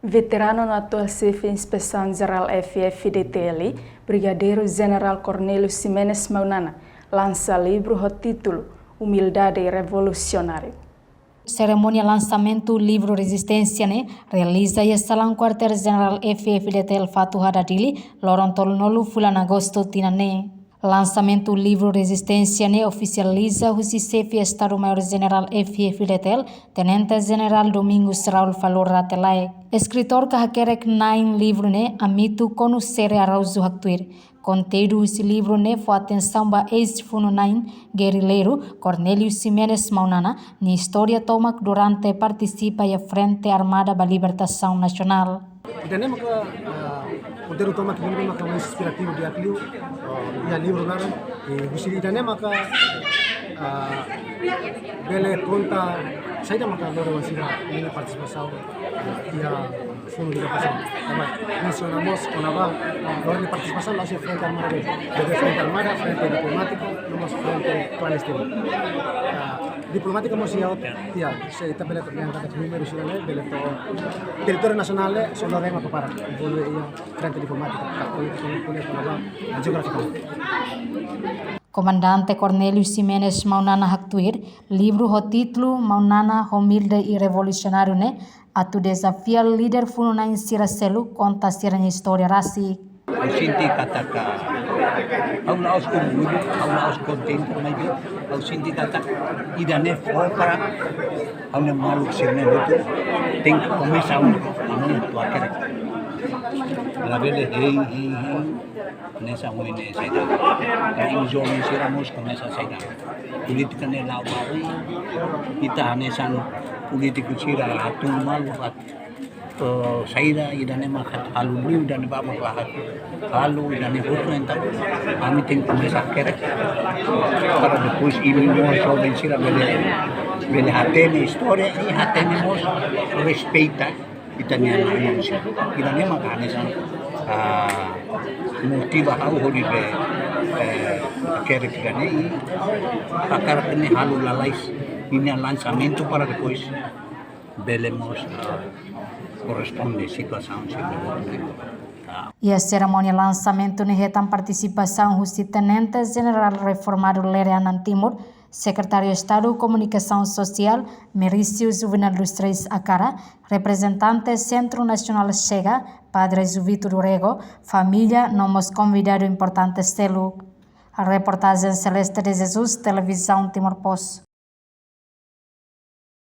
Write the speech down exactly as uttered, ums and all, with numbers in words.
Veteranu no atuál Xefe Inspesaun Jerál F-FDTL, Brigadeiru Jenerál Cornélio Ximenes Maunana, lansa livru ho títulu Umildade Revolusionáriu. Serimónia lansamentu livru Rezisténsia ne'e realiza iha Salaun Kuartél Jenerál F-FDTL Fatuhada, Dili, loron tolunulu fulan Agostu tinan ne'e. Lansamentu livru Rezisténsia ne'e ofisializa husi Xefe Estadu-Maiór Jenerál F-FDTL, Tenente Jenerál Domingos Raul Falur Rate-Laek. Eskritór ka hakerek-na'in livru ne'e, Amito Kono Sere Araújo haktuir. Konteúdu husi livru ne'e fó atensaun ba eis-funu-na'in gerileiru Cornélio Ximenes Maunana nia istória tomak durante partisipa iha Frente Armada ba Libertasaun Nasionál. Ida-ne'e maka, ah, konteúdu tomak ida-ne'e maka mais inspirativu di'ak liu, ah, iha livru laran. I husi ida-ne'e maka, ah, bele konta saida maka lori oan sira nia partisipasaun, ah, iha Fundu Libertasaun. Tanba mensiona mós kona-ba, ah, lori nia partisipasaun la'ós iha Frente Armada de'it. Iha Frente Armada, Frente Diplomátika, no mós Frente Klandestinu. Ah, diplomátika mós iha, iha, se ita bele to'o iha katak númeru sira ne'e, bele to'o territóriu nasionál ne'e, só lori ema para, envolve iha frente diplomátika, ka polítika, polítika, geográfika. Komandante Cornélio Ximenes Maunana haktuir, livru ho títulu Maunana Humilde i Revolusionáriu ne'e, atu dezafia líder funu-na'in sira seluk konta sira-nia istória rasik. Ha'u sente katak, ha'u la'ós orgullu, ha'u la'ós kontente, maibé ha'u sente katak ida-ne'e fó para ha'u-nia maluk sira-ne'e hotu tenke komesa ha'u, ha'u atu hakerek. Labele hein, hein, hein, hanesan ohin ne'e saida. Ka imi joven sira mós komesa saida. Polítika ne'e la'o ba oin, ita hanesan polítiku sira hatún malu, eh, saida ida-ne'e mak halo liu, ida-ne'ebá mak la halo, ida-ne'e hotu, entaun ami tenke komesa hakerek. Para depois imi mós joven sira bele, bele hatene istória i hatene mós respeita ita-nia na'i-maun sira. Ida-ne'e mak hanesan, ah, motiva ha'u hodi be, eh, hakerek ida-ne'e i hakarak ne'e halo lalais ninia lansamentu para depois bele mós, ah, korresponde situasaun sira. Ah. Iha serimónia lansamentu ne'e hetan partisipasaun husi Tenente Jenerál Reformadu Lere Anan Timur, Sekretáriu Estadu Komunikasaun Sosiál, Merício Juvenal dos Reis Acara, reprezentante Sentru Nasionál Chega, Padre Juvito do Rego, família no mós konvidadu importante seluk. Reportajen Celeste de Jesus, Televizaun Timor Post.